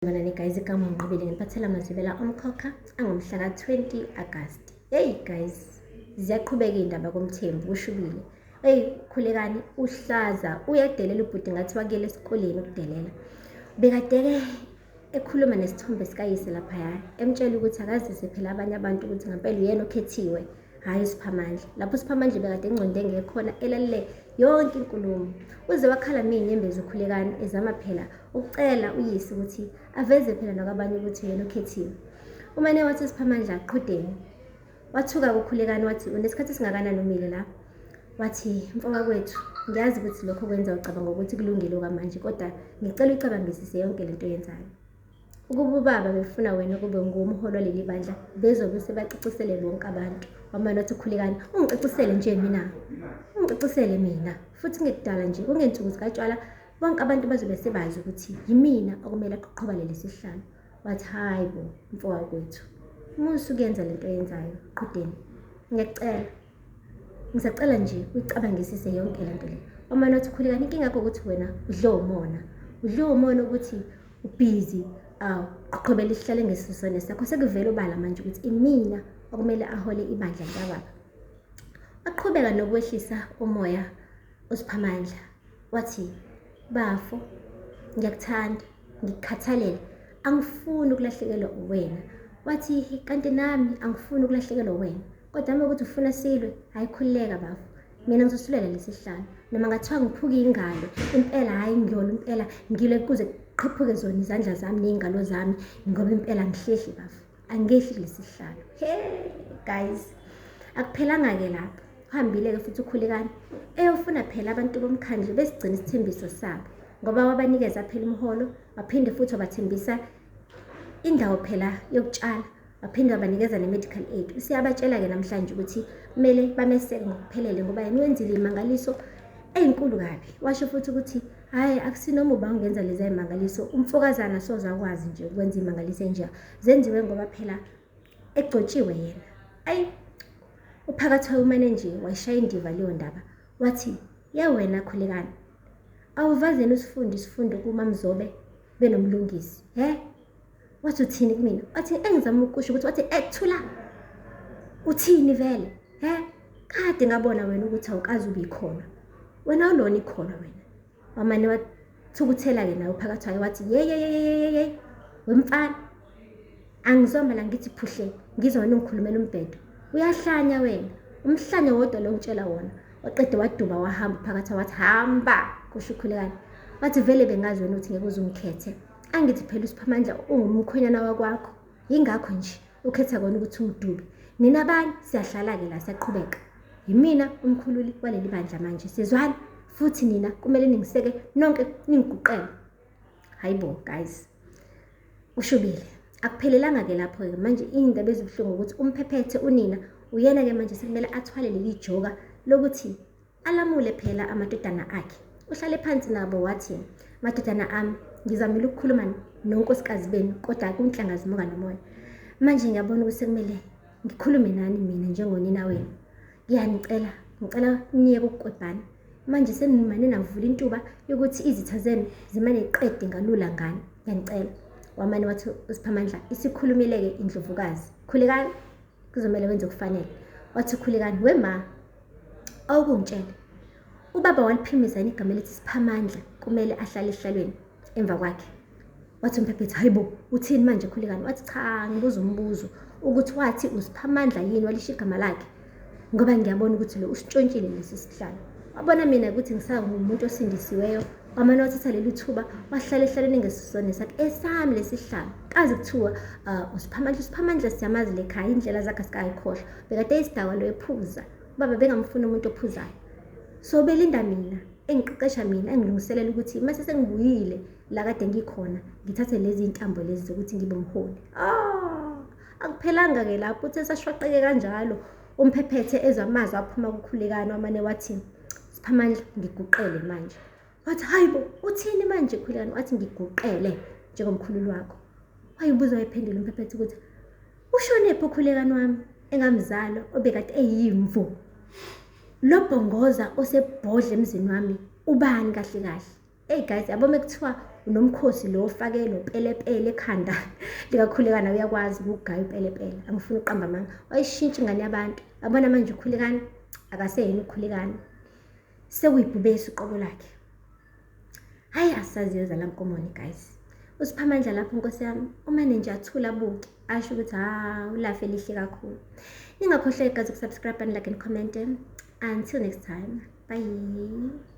Sanibonani guys, igama uNqobile ngiphathela amazwibela omkhokha angomhla ka-20 Agasti. Hey guys, ziyaqhubeka iy'ndaba koMthembu kushubile. Hey Khulekani uhlaza uyadelela ubhuti ngathi wakuyela esikoleni ukudelela. Bekadeke ekhuluma nesithombe sikayise laphaya emtshela ukuthi akazise phela abanye abantu ukuthi ngampela uyena okhethiwe hhayi uSiphamandla. Lapho uSiphamandla bekade engqondo engekhona elalele yonke inkulumo. Uze wakhala ney'nyembezi uKhulekani ezama phela ukucela uyise ukuthi aveze phela nakwabanye ukuthi uyena okhethiwe. Umane wathi uSiphamandla qhudeni. Wathuka kuKhulekani wathi unesikhathi esingakanani umile la? Wathi mfokakwethu ngiyazi ukuthi lokho kwenza ucabanga ukuthi kulungile okwamanje kodwa ngicela uyicabangisise yonke lento oyenzayo. Ukuba ubaba befuna wena kube ngumholi waleli bandla bezobe sebacacisele bonke abantu. Wamane wathi Khulekani, ungicacisele nje mina. Ungicacisele mina. Futhi ngekudala nje kungensuku zikatshwala bonke abantu bazobe sebazi ukuthi yimina okumele aqhoqhobale lesi sihlalo. Wathi hayi bo mfowakwethu. Musa ukuyenza lento oyenzayo Qhudeni. Ngiyacela. Ngisacela nje uyicabangisise yonke le nto le. Wamane wathi Khulekani inkinga yakho ukuthi wena udle umona. Udle umona ukuthi ubhizi awu qhoqhobela isihlalo engesisona sakho sekuvele obala manje ukuthi imina okumele ahole ibandla likababa. Waqhubeka nokwehlisa umoya uSiphamandla wathi bafo ngiyakuthanda ngikukhathalele angifuni ukulahlekelwa uwena. Wathi kanti nami angifuni ukulahlekelwa uwena kodwa uma ukuthi ufuna silwe hhayi khululeka bafo mina ngizosulela lesi sihlalo noma ngathiwa ngiphuke ingalo impela hhayi ngiyolwa impela ngilwe kuze kuqhiphuke zona izandla zami ney'ngalo zami ngoba impela ngihlehli bafo angehli kulesi sihlalo. He guys, akuphelanga-ke lapho uhambile-ke futhi uKhulekani eyofuna phela abantu bomkhandlu besigcina isithembiso sabo ngoba wabanikeza phela umholo waphinde futhi wabathembisa indawo phela yokutshala waphinde wabanikeza ne-medical aid. Useyabatshela-ke namhlanje ukuthi kumele bameseke ngokuphelele ngoba yena wenzile imangaliso eyinkulu kabi. Washo futhi ukuthi hhayi akusinoma uba ungenza lezi y'mangaliso, umfokazana soze akwazi nje ukwenza iy'mangaliso enjeya. Zenziwe ngoba phela egcotshiwe yena. Ayi uphakathi umane nje wayishaya indiva leyo ndaba wathi ye wena Khulekani awuvazeni usifunde isifundo kuMaMzobe benoMlungisi he wathi uthini kumina wathi engizama ukusho ukuthi wathi ethula uthini vele he kade ngabona wena ukuthi awukazi ubikhona wena ulona ikhona wena wamane wathukuthela-ke naye uphakathi wayo wathi yeyeyeyeyeye wemfana angizwamba la ngithi phuhle ngizwa wena ungikhulumela umbhedo uyahlanya wena umhlanya wodwa lo ngitshela wona waqede waduba wahamba phakathi wathi hamba kusho uKhulekani wathi vele bengazi wena ukuthi ngeke uze ungikhethe angithi phela uSiphamandla ungumkhwenyana wakwakho yingakho nje ukhetha kona ukuthi ungidube nina abanye siyahlala-ke la siyaqhubeka yimina umkhululi waleli bandla manje sizwana futhi nina kumele ningiseke nonke ningiguqele hayi bo guys ushubile akuphelelanga-ke lapho-ke manje iy'ndaba ezibuhlungu ukuthi umphephethe unina uyena-ke manje sekumele athwale leli joka lokuthi alamule phela amadodana akhe. Uhlale phansi nabo wathi, madodana ami, ngizamile ukukhuluma nonkosikazi benu kodwa kunhlanga zimuka nomoya. Manje ngiyabona ukuthi sekumele ngikhulume nani mina njengonina wenu. Ngiyanicela, ngicela niyeke ukukwebhana. Manje senimane navula intuba yokuthi izitha zenu zimane qede ngalula ngani. Ngiyanicela. Wamane wathi uSiphamandla, isikhulumile-ke indlovukazi. Khulekani, kuzomele wenze okufanele. Wathi uKhulekani, we ma, awukungitshele ubaba waliphimisa yini igama elithi Siphamandla kumele ahlale esihlalweni emva kwakhe. Wathi uMphephethe, hayi bo, uthini manje Khulekani? Wathi cha, ngibuza umbuzo ukuthi wathi uSiphamandla yini walisho igama lakhe ngoba ngiyabona ukuthi lo usitshontshile lesi sihlalo. Wabona mina ukuthi ngisangumuntu osindisiweyo wamane wathatha leli thuba wahlala ehlalweni engesisona sakhe esami lesi sihlalo. Kazi kuthiwa uSiphamandla, uSiphamandla siyamazi le khaya indlela zakhe asikayikhohlwa. Bekade eyisidakwa lo ephuza. Ubaba bengamfuni umuntu ophuzayo. So belinda mina, engiqeqesha mina, engilungiselela ukuthi mase sengibuyile la kade ngikhona, ngithathe lezi iy'ntambo lezi zokuthi ngibe umholi. Ah, akuphelanga-ke lapho, uthe sashwaqeke kanjalo. Umphephethe ezwa amazwi aphuma kuKhulekani wamane wathi, Siphamandla, ngiguqele manje. Wathi, hayi bo, uthini manje Khulekani? Wathi, ngiguqele njengomkhululi wakho. Wayibuza wayephendula umphephethe ukuthi, ushonephi uKhulekani wami engamzala obekade eyimvu? Lo bhongoza osebhodla emzini wami ubani kahle kahle? Hey guys, yabo mekuthiwa Unomkhosi lo ofake lo pelepele ekhanda likaKhulekani, uyakwazi ukugaya upelepele. Angifuni ukuqamba amanga, wayishintsha ingane yabantu. Yabona manje uKhulekani akaseyena uKhulekani, sekuyibhubesi uqobo lakhe. Hayi, asaziyo zalankomoni guys. Usiphamandla lapho nkosi yami, umane nje athula abuke, asho ukuthi ha, ulafe elihle kakhulu. Ningakhohlwa igazi ukusubscribe and like and comment. Until next time, bye.